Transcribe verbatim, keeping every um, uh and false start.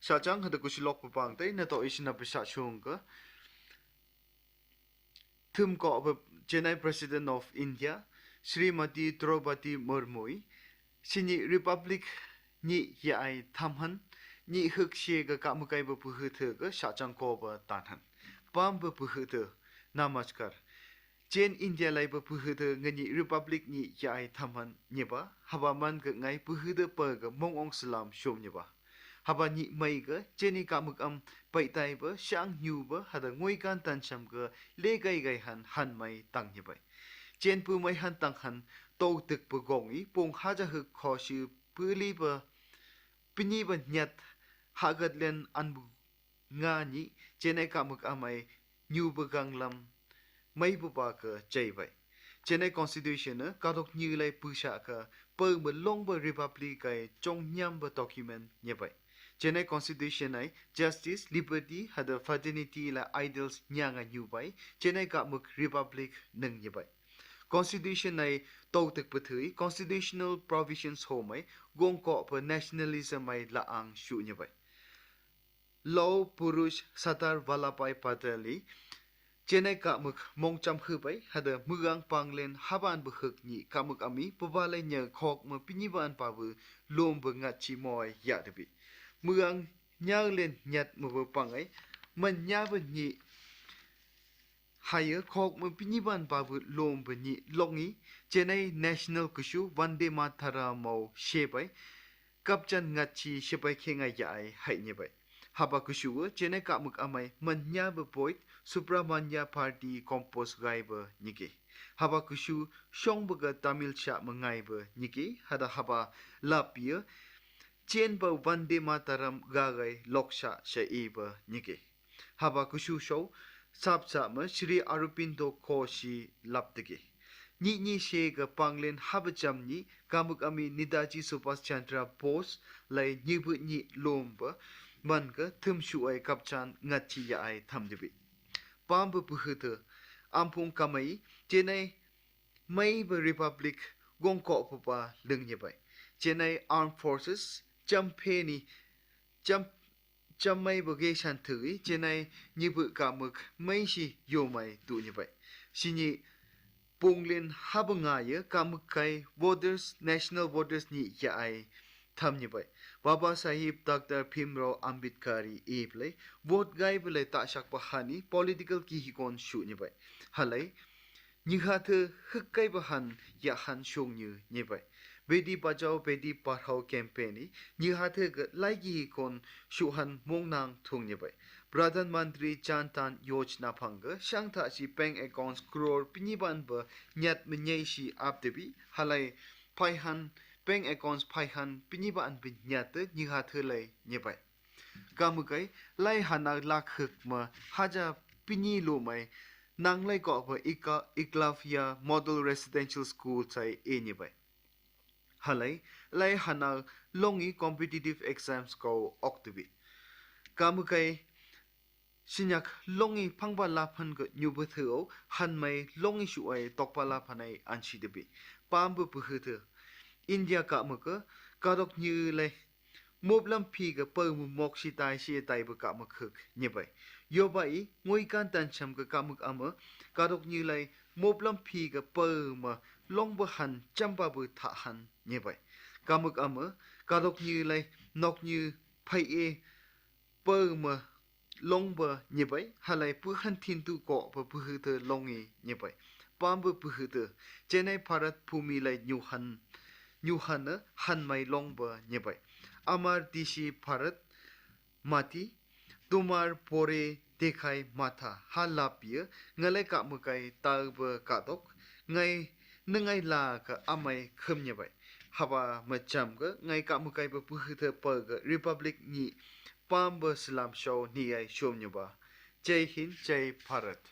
Shachang hada kusilok pa pang tei natoh isin a pisa shungka. Thumkopa Chennai President of India, Srimati Droupadi Murmu, sini Republic nyi yai thamhan, nyi huk she ka kamukaipa puhutu ka shachang kopa tanhan. Pampa puhutu, namaskar. Chen India laipa puhutu ngani Republic nyi yai thamhan nyiba, haba man ka ngai puhutu pa ka mong ong salam shom nyiba. Haba nyi mai ka, cheni kamuk am paitaipa, shang nyupa, hada ngoi kan tan sham ka, le kai kai han, han mai tang nyibai. Chen pu mai han tang han, tau tuk pa gong i, pung haja huk kho shi, puli pa, pini pa nyat, hagat len an bu nga nyi, Chennai kamuk amai, nyu pa gang lam, mai pa pa ka chai bai. Chennai Constitution na, kadok nyi lai pusa ka, pa ma long pa Republic kai, chong nyam pa document nyi bai. Chennai Constitution ai, justice, liberty, hada fraternity la ideals nyang a nyu bai, Chennai kamuk Republic nang nyi bai. Constitution ai, tau tuk pa thui, constitutional provisions ho mai, gong ko pa nationalism ai la ang shu nyi bai. Lauh Purush Sardar Vallabhbhai Patel i, Chennai kamuk mong cham hu bai, hada mugang panglen haban bu huk nyi kamuk ami, pabale nya khok ma pini ban pa bu lom bu ngat chi moi ya de bi. Mugang nyau len nyat ma bu pang ai, man nya bu nyi haya khok ma pini ban pa bu lom bu nyi long i, Chennai National Kushu, Vande Mataram mau she bai, kapchan ngat chi she bai khe ngai ya ai hai nyi bai. Haba kushu, Chennai kamuk amai, man nya bu poit, Subramanya Bharati compose gai bu nyi ke. Haba kushu, shong bu ka Tamil sha ma ngai bu nyi ke, hada haba lap ya, chen bu Vande Mataram ga gai lok sha sha i bu nyi ke. Haba kushu shou, sap sap ma Sri Aurobindo Ghosh i lap de ke. Nyi nyi she ka panglen haba cham nyi, kamuk ami Netaji Subhash Chandra Bose, lai nyi bu nyi lom ba, man ka thum shu ai kapchan ngat chi ya ai tham de bi. Pampa puhutu, ampung kamai, Chennai mai ba Republic gong ko pa pa lung nyi bai. Chennai Armed Forces, cham phe ni, cham cham mai bu ge shan thui, Chennai nyi bu kamuk mai shi yo mai tu nyi bai. Sini punglen haba ngai ya, kamuk kai voters, national voters nyi ya ai tham nyi bai. Baba Sahib Doctor Bhimrao Ambedkar i ip lai, vote gai bu lai ta shak pa hani, political ki hi kon shu nyi bai. Halai, nyi ha thu huk kai ba han, ya han shong nyi nyi bai. Beti Bachao, Beti Padhao campaign i, nyi ha thu ka lai ki hi kon shu han mong nang thung nyi bai. Pradhan Mantri Jan Dhan Yojana phang ka, shang tha shi bank accounts crore pini ban ba nyat ma nyai shi ap de bi, halai phai han, bank accounts phai han pini ban bi nyat te nyi ha thu lai nyi bai. Kamuk ai, lai hanak lak huk ma, haja pini lo mai, nang lai ko pa Ika-, Eklavya Model Residential School sai e nyi bai. Halai, lai hanak long i competitive exams ko ok tu bi. Kamuk ai, sinyak long i phang ba la phan ka nyu bu thu o, han mai long i shu ai tok ba la phan ai an shi tu bi. Pampa puhutu. India kamuk ka, kadok nyi lai, mop lam phi ka pa mu mok shi tai shi tai bu kamuk huk nyi bai. Yo ba i, ngoi kan tan cham ka kamuk ama, kadok nyi lai, mop lam phi ka pa ma, long bu han cham ba bu tha han nyi bai. Kamuk ama, kadok nyi lai, nok nyi phai e, pa ma, long ba nyi bai, halai pu han thin tu ko pa puhutu long i nyi bai. Pampa puhutu, Chennai Bharat Bhoomi lai nyu han, nyu han na han mai long ba nyi bai. Amar Deshi Bharat Mati, Tumhare Pore Dekhai Matha, ha lap ya, ngalai kamuk ai tau ba kadok, ngai, ngai la ka amai khum nyi bai. Haba ma cham ka, ngai kamuk ai ba puhutu pa ka Republic nyi, pampa salam shou ni ai shom nyi ba. Jai Hind, Jai Bharat.